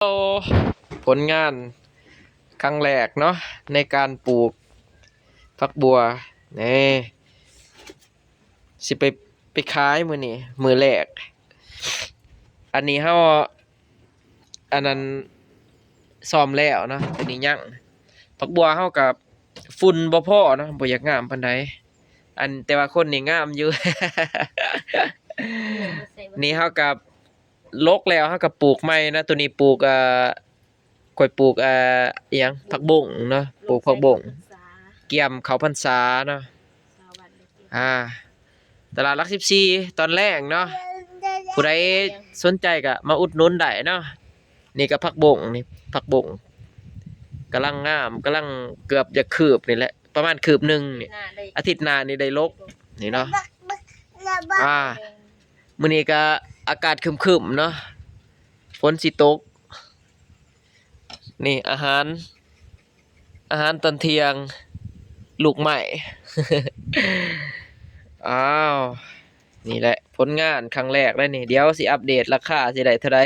ໂອ້ ຜົນງານຄັ້ງແລກເນາະ ໃນການປູກຜັກບົ່ວ ນີ້ ຊິໄປ ໄປຂາຍມື້ນີ້ ມື້ແລກ. ອັນນີ້ເຮົາ ອັນນັ້ນ ຊ້ອມແລ້ວເນາະ ອັນນີ້ຍັງ. ຜັກບົ່ວເຮົາກໍຝຸ່ນບໍ່ພໍເນາະ ບໍ່ຢາກງາມປານໃດ ອັນ ແຕ່ວ່າຄົນນີ້ງາມຢູ່. ນີ້ເຮົາກໍຫຼົກແລ້ວ ເຮົາກໍປູກໃໝ່ເນາະ. ໂຕນີ້ປູກ ເອີ ຂ້ອຍປູກ ເອີ ອີ່ຫຍັງ ຜັກບົ້ງເນາະ ປູກຜັກບົ້ງ ກຽມເຂົ້າພັນສາເນາະ. ອ່າ ຕະຫຼາດຫຼັກສິບສີ່ຕອນແລງເນາະ ຜູ້ໃດສົນໃຈກໍມາອຸດໜູນໄດ້ເນາະ. ນີ້ກໍຜັກບົ້ງ ນີ້ຜັກບົ້ງກຳລັງງາມ ກຳລັງເກືອບຈະຄືບນີ້ແຫຼະ ປະມານຄືບໜຶ່ງນີ້ ອາທິດໜ້ານີ້ໄດ້ຫຼົກນີ້ເນາະ. ອ່າ ມື້ນີ້ກໍອາກາດຄຶ້ມໆເນາະ ຝົນຊິຕົກ. ນີ້ອາຫານ ອາຫານຕອນທ່ຽງ ລູກໄມ້. ອ້າວ ນີ້ແຫຼະຜົນງານຄັ້ງແລກເດ້ນີ້ ດຽວຊິອັບເດດລາຄາຊິໄດ້ເທົ່າໃດ.